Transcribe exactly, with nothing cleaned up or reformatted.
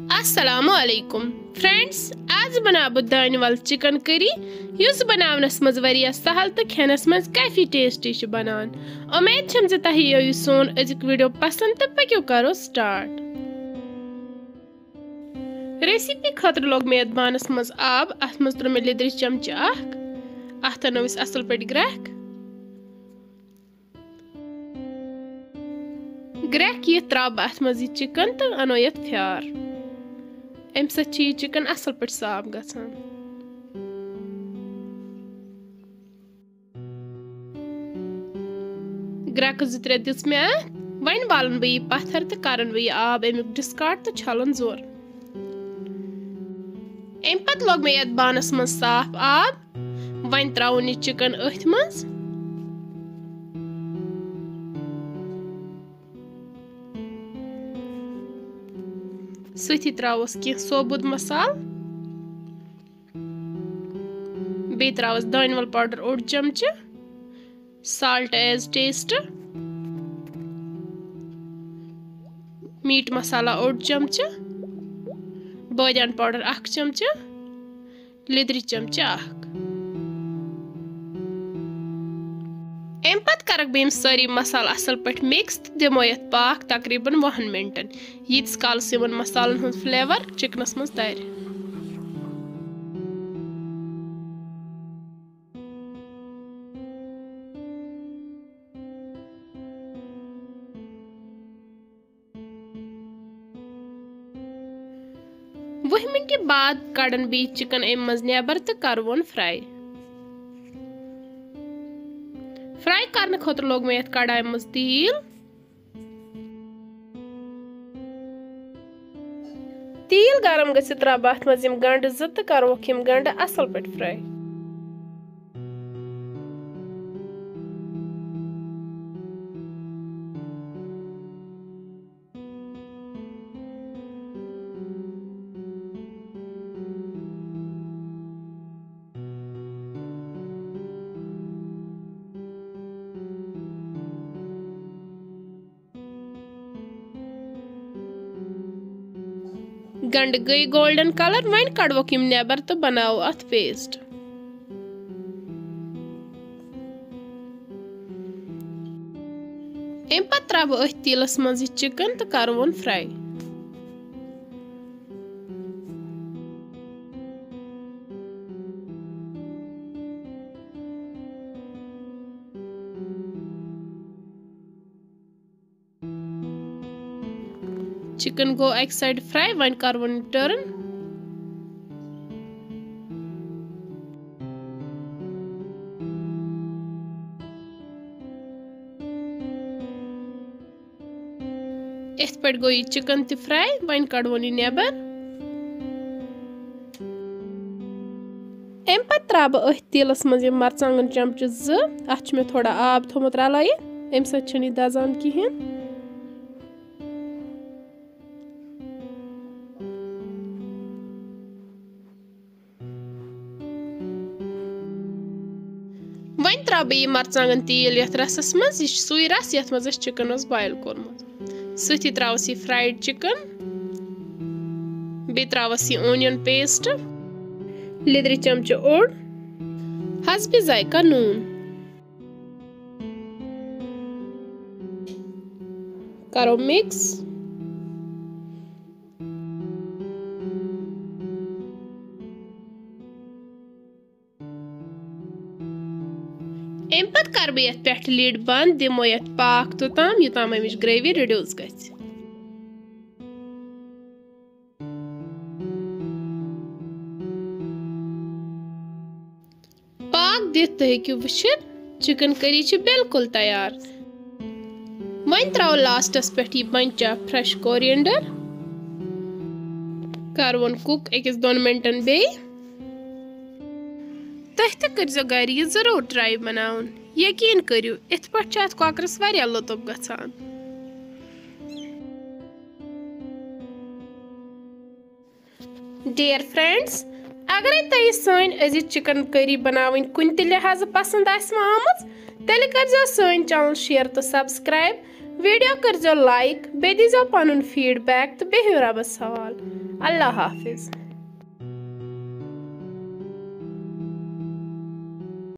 السلام علیکم فرینڈز، آز بناو بہٕ دانہِ ول چکن کری، یُس بناونس منٛز واریاہ سہل تہٕ کھٮ۪نس منٛز کافی ٹیسٹی چھُ بنان۔ امید چھم زِ تۄہہِ یِیو یہِ سون أزیُک ویڈیو پسند تہٕ پٔکِو کرو سٹارٹ۔ ریسیپی خٲطرٕ لوگ مےٚ یتھ بانس منٛز آب، اتھ منٛز تروو مےٚ لیٚدرِ چمچہٕ اکھ، اتھ انو أسۍ اصل پٲٹھۍ گرٛٮ۪کھ۔ گرٛٮ۪کھ یِتھ ترٛاوٕ بہٕ اَتھ منٛز یہِ چِکَن تہٕ اَنو یَتھ پھیٛار۔ اَمہِ سۭتۍ چھُ یہِ چِکَن اَصٕل پٲٹھۍ صاف گژھان۔ گرٛٮ۪کہٕ زٕ ترٛےٚ دِژ مےٚ اَتھ۔ وۄنۍ والَن بہٕ یہِ پَتھَر تہٕ کَرَن بہٕ یہِ آب اَمیُک ڈِسکارڈ تہٕ چھَلَن زوٚر۔ اَمہِ پَتہٕ لوگ مےٚ یَتھ بانَس منٛز صاف آب۔ وۄنۍ ترٛاوُن یہِ چِکَن أتھۍ منٛز۔ سۭتی ترٛاووس کینٛہہ ثوبوٗت مصالہٕ۔ بیٚیہِ ترٛاووس دانہِ وَل پاوڈَر اوٚڑ چمچہٕ، salt as taste، meat مصالہ اوٚڑ چمچہٕ، بٲدیان پاوڈَر اَکھ چمچہٕ، لیٚدرِ چمچہٕ اکھ۔ اَمہِ پتہٕ کرکھ بہٕ یِم سٲری مصالہٕ اَصٕل پٲٹھۍ mix تہٕ دِمو یَتھ پاکھ تقریٖباً وُہَن مِنٹَن، ییٖتِس کالَس یِمَن مصالَن ہُنٛد flavour چِکنَس منٛز تَرِ۔ وُہہِ مِنٹہِ بعد کڑن بیٚیہِ چِکن اَمہِ منٛز نٮ۪بر تہٕ کرون fry۔ Fry کرنہٕ خٲطرٕ لوگ مےٚ یَتھ کڑایہِ منٛز تیٖل۔ تیٖل گرم گٔژھِتھ ترٛاوٕ بہٕ اَتھ منٛز یِم گنٛڈٕ زٕ تہٕ کروکھ یِم گنٛڈٕ اَصٕل پٲٹھۍ fry۔ گنڈٕ گٔے golden colour، وۄنۍ کڑوکھ یِم نٮ۪بر تہٕ بناوو اتھ paste۔ اَمہِ پتہٕ ترٛاوٕ بہٕ أتھۍ تیٖلس منٛز یہِ چِکن تہٕ کرٕ وون fry۔ چِکن گوٚو اَکہِ side fry، وۄنۍ کَرٕ وۄنۍ turn۔ یِتھ پٲٹھۍ گوٚو یہِ چِکن تہِ fry، وۄنۍ کَڑٕ وۄنۍ یہِ نٮ۪بر۔ اَمہِ پَتہٕ ترٛاوٕ بہٕ أتھۍ تیٖلَس منٛز یِم مَرژٕوانٛگَن چَمچہٕ زٕ۔ اَتھ چھُ مےٚ تھوڑا آب تھوٚومُت رَلٲیِتھ، اَمہِ سۭتۍ چھَنہٕ یہِ دَزان کِہیٖنۍ۔ وۄنۍ ترٛاوٕ بہٕ یہِ مَرژٕوانٛگَن تیٖل یَتھ رَسَس منٛز۔ یہِ چھُ سُے رَس یَتھ منٛز اَسہِ چِکَن اوس boil کوٚرمُت۔ سۭتی ترٛاوَس یہِ fried chicken، بیٚیہِ ترٛاوَس یہِ onion paste، لیٚدرِ چمچہٕ اوٚڑ، حسبِ ذائقہ نوٗن۔ کَرو mix۔ اَمہِ پَتہٕ کَرٕ بہٕ یَتھ پٮ۪ٹھٕ lid بنٛد، دِمو یَتھ پاکھ توٚتام، یوٚتام اَمِچ gravy reduce گژھِ۔ پاکھ دِتھ تُہۍ ہیٚکِو وٕچھِتھ، chicken curry چھِ بالکل تیار۔ وۄنۍ ترٛاوو lastس پٮ۪ٹھ یہِ bunch of fresh coriander۔ کَرٕ وون cook أکِس دۄن مِنٹَن بیٚیہِ۔ تُہۍ تہِ کٔرۍزیو گَرِ یہِ ضروٗر try بَناوُن۔ یقیٖن کٔرِو، یِتھ پٲٹھۍ چھُ اَتھ کۄکرَس واریاہ لُطُف گژھان۔ Dear friends، اگرے تۄہہِ سٲنۍ أزِچ chicken curry بناوٕنۍ کُنہِ تہِ لحاظہٕ پسند آسہِ وۄنۍ آمٕژ، تیٚلہِ کٔرزیو سٲنۍ channel share تہٕ subscribe۔ ویڈیو کٔرزیو لایک، بیٚیہِ دیٖزیو پنُن فیڈبیک تہٕ بِہِو رۄبس حوال۔ اللہ حافظ۔